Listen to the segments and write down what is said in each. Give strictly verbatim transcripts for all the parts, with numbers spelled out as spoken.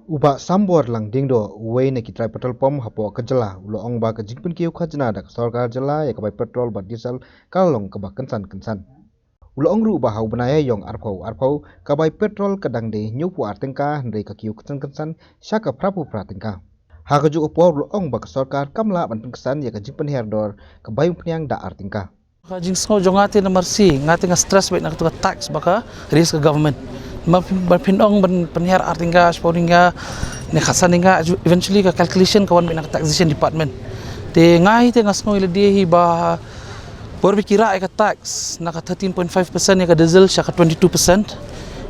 U Bah Sambor Langdiengdoh, uwei na ki trai petrol pump hapoh ka jylla, u la ong ba ka jingpynkiew khajna da ka sorkar jylla ïa ka bai petrol bad diesel ka long kaba kynsan kynsan. U la ong ruh ba ha u bnai Ïaïong arphew arphew ka bai petrol ka dang dei hynñiewphew ar tyngka, hynrei ka kiew kynsan kynsan sha ka phraphew phra tyngka. Ha kajuh ka por u la ong ba ka sorkar kam lah ban pynksan ïa ka jingpynhiar dor ka bai umphniang da ar tyngka. Ka jingsngew jong nga te namar shi, nga te nga stress beit na katu ka tax ba ka raise ka government. Ba phin, ba phin ong ban pynhiar ar tyngka, shiphew tyngka, ne khatsan tyngka, eventually ka calculation ka wan beit na ka taxation department. Te nga hi te nga sngew ïa lade hi ba por ba ki rah ïa ka tax na ka thirteen point five percent ïa ka diesel sha ka twenty-two percent.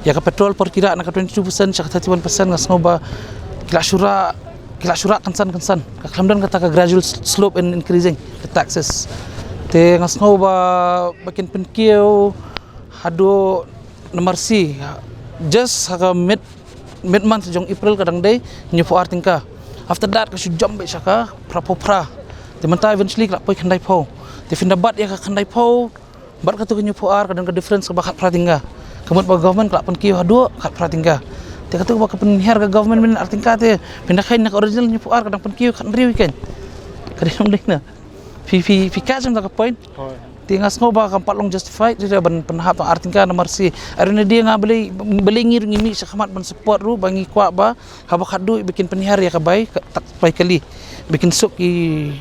Ïa ka petrol por ki rah na ka twenty-two percent sha ka thirty-one percent, nga sngew ba ki la shu rah, ki la shu rah kynsan kynsan. Ka khlem don kata ka gradual s-, slope in increasing the taxes. Te nga sngew ba, ba kin pynkiew haduh namar shi, just ha ka mid, mid month jong April ka dang dei hynñiewphew ar tyngka. After that ka shu jump beit sha ka phraphew phra. Te mynta eventually ka la poi khyndaiphew. Te phin da bat ïa ka khyndaiphew bad katu ka hynñiewphew ar, ka don ka difference kaba khatphra tyngka. Ka mut ba government ka la pynkiew haduh khatphra tyngka. Te katu ba ka pynhiar ka government mynta ar tyngka, te phin da kheiñ na ka original hynñiewphew ar ka dang pynkiew khathynriew hi keiñ. Ka dei ym dei na. Phi, phi, phi catch ïa ka point. Te nga sngew ba kam pat long justified ruh ban pynhap tang ar tyngka namar shi. Ar ne dei nga balei, balei ngi ruh ngi mih sha khmat ban support ruh, ba ngi kwah ba haba khatduh ba kin pynhiar ïa ka bai, ka, tak bai kali. Ba kin suk ki,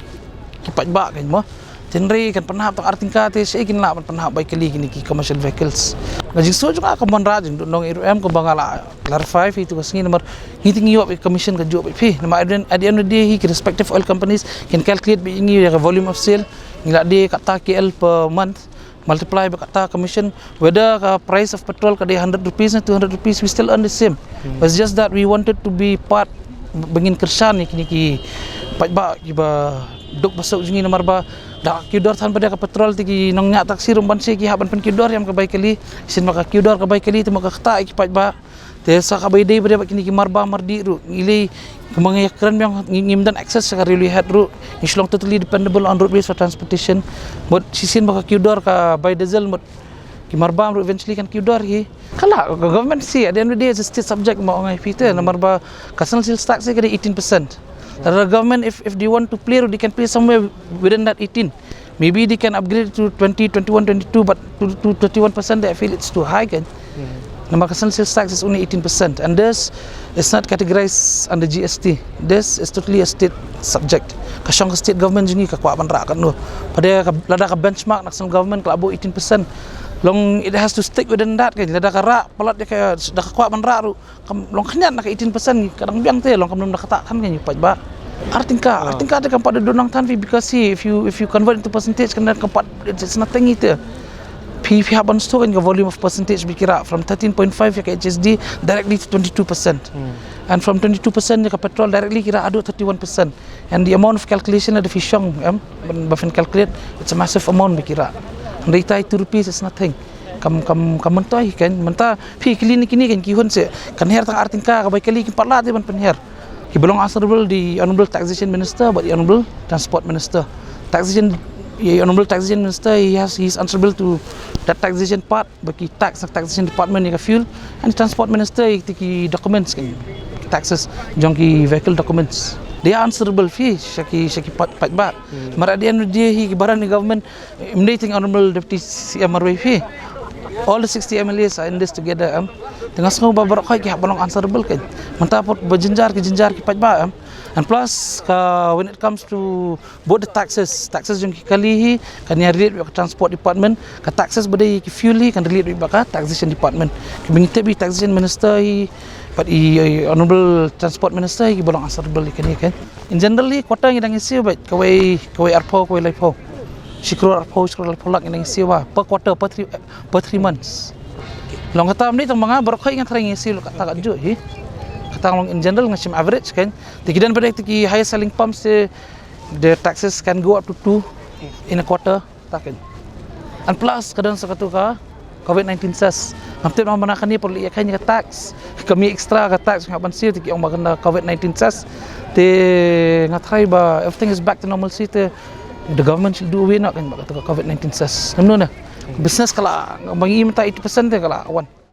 ki paidbah keiñ mo. Te hynrei kan pynhap tang ar tyngka te shaei kin lah ban pynhap bai kali kine ki commercial vehicles. Nga jingsngew jong nga ka mon rah jong nong i ruh em, kumba nga la clarify phi tu ka sngi namar ngi te ngi ïoh beit commission kajuh beit phi. Namar at the end, at the end of the day hi ki respective oil companies kin calculate beit ïa ngi ïa ka volume of sale. Ngi la die kata K L per month, multiply bad kata commission, whether ka price of petrol ka dei hundred rupees ne two hundred rupees, we still earn the same. But it's just that we wanted to be part, ba ngin kyrshan ïa kine ki paidbah kiba duk ba suk jong ngi namar ba da kiew dor than pat ïa ka petrol te ki nongñiah taxi ruh ban shi ki hap ban pynkiew dor ïa ka bai kali, shisien ba ka kiew dor ka bai kali te mo ka ktah ïa ki paidbah. Te sa kaba ïadei bad kine ki marbam mardih ruh, ngi lei, kumba nga ïakren biang, ngi, ngim don access sha ka railway head ruh, ngi shu long totally dependable on roadways for transportation. Mut shisien ba ka kiew dor ka bai diesel, mut ki marbam ruh eventually kan kiew dor hi. Ka lah, ka government shi, at the end of the day it's a state subject, ma ong ai phi te, namar ba ka sales tax ka dei eighteen percent. The government, if, if they want to play ruh, they can play somewhere within that eighteen. Maybe they can upgrade to twenty, twenty-one, twenty-two, but to, to thirty-one percent, I feel it's too high, kan? Namar ka sales tax is only eighteen percent, and this is not categorized under G S T. This is totally a state subject. Ka shong ka state government jong ngi ka kwah ban rah katno. Pat lada ka benchmark na ka state government ka la buh eighteen percent. Long it has to stick within that, kan? Lada ka rah palat da ka, da ka kwah ban rah ruh. Kam long khyndiat na ka eighteen percent, ka dang biang te long kam long da kata kan, kan ïa paidbah. Ar tyngka, ar tyngka te kam pat da duna than phi, because see, if you, if you convert into percentage kan, kam pat, it's, it's nothing ite. Phi, phi hap ban shu kan ka volume of percentage ba ki rah from thirteen point five ïa ka H S D directly to twenty-two percent. And from twenty-two percent ïa ka petrol directly ki rah haduh thirty-one percent. And the amount of calculation lada phi shong em, ba phin calculate, it's a massive amount ba ki rah. Hynrei tai two rupees is nothing. Kam, kam, kam myntoi kan, mynta phi kylli na kine kan ki hun seh, kan hiar tang ar tyngka ka bai kali, kim pat lah te ban pynhiar. Kiba long answerable, the Honourable Taxation Minister bad the Honourable Transport Minister. Taxation, the Honourable Taxation Minister, he has, he is answerable to that taxation part, ba ki tax, taxation department ïa ka fuel, and Transport Minister ïa ki documents kan, taxes jong ki vehicle documents. They are answerable phi sha ki, sha ki paid, paidbah. Namar at the end of the day hi ki baroh ni government, ym dei tang Honourable Deputy C M marwei phi. All the sixty M L As are in this together, em. Te nga sngew ba baroh khoit ki hap ban long answerable kan. Mynta pat ba jynjar ki jynjar ki paidbah, em. And plus ka, when it comes to both the taxes, taxes jong ki kali hi kan ïa relate bad ka transport department, ka taxes ba dei ki fuel hi kan relate bad ka taxation department. Kiba ngi tip i taxation minister hi bad i, i Honourable Transport Minister hi kiba long answerable ïa kane kan. In general hi quarter ngi dang ïasiew beit kawei, kawei arphew, kawei laiphew. Shi klur arphew, shi klur laiphew lak ngi dang ïasiew ba per quarter, per three, per three months. Long kata ym dei tang ma nga, baroh khoit ngi tharai ngi ïasiew kata kajuh hi. Kata long in general, nga shim average kan. Te ki don pat te ki higher selling pumps te, the taxes can go up to two in a quarter, ta kan. And plus ka don sa katu ka covid nineteen cess. Ngam tip namar kane por leh ïa kane ka tax, ka mih extra ka tax, nga ban siew te ki ong ba ka don covid nineteen cess. Te nga tharai ba everything is back to normalcy te the government should do away noh kan ba katu ka covid nineteen cess. Namar na business ka la, ba ngi mynta eighty percent te ka la wan.